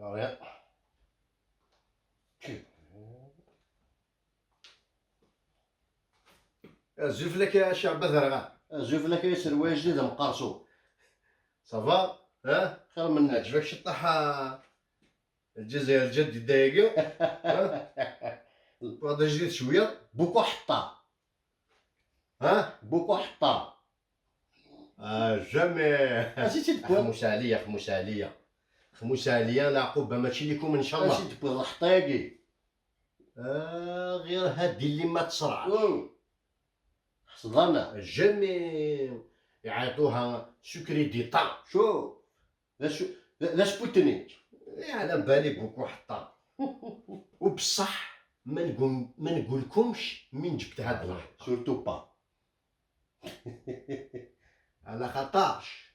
Rien. زوف لك يا شعب ذرغان. زوف لك ياسر واجد مقرصو. ça va ها؟ خير منك. عجبك شطحة الجزائر الجد دايقة ها؟ وهذا جديد شوية. beaucoup حطة. ها؟ beaucoup حطة. آه jamais. أسيتي تبوي. خموس عليا، خموس عليا، خموس عليا، العقوبة ماشي لكم ان شاء الله. أسيتي تبوي الحطاقي. آه غير هادي اللي ما تصرعش. حصدنا. jamais يعيطوها secret d'État. شو ذا شو ذا سبوتنيك. على بالي beaucoup حطة. وبصح ما نقولكمش من جبت هاد الحطة. surtout pas. على خاطرش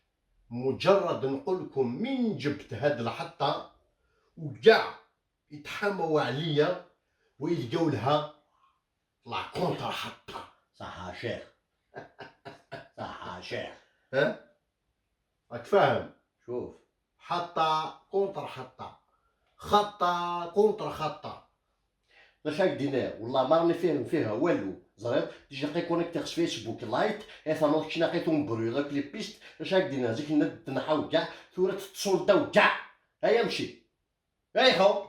مجرد نقول لكم من جبت هاد الحطة وكاع يتحاموا عليا ويلقاو لها la contre حطة. صح شيخ، صح شيخ. ها راك فاهم؟ شوف. حطة contre حطة، خطة contre خطة. لا شاك دينار والله ما راني فاهم فيها والو. زريت déjà قي connecté خص فيسبوك light اي ثانوض كشنا قيتو مبرو داك les pistes. لا شاك دينار زيك تنحاو كاع ثورة تصولداو كاع. هيا مشي هاي هو.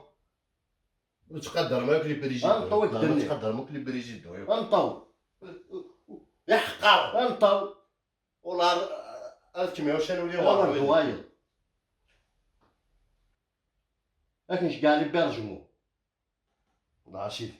وتقدر ماك les présidents. أنطو الدنيا. تقدر ماك les présidents. انطو. يحقر. انطو. والله الكيمياء واش نولي. والله دوايل لكن كاع لي بيرجمو. لا سيدي.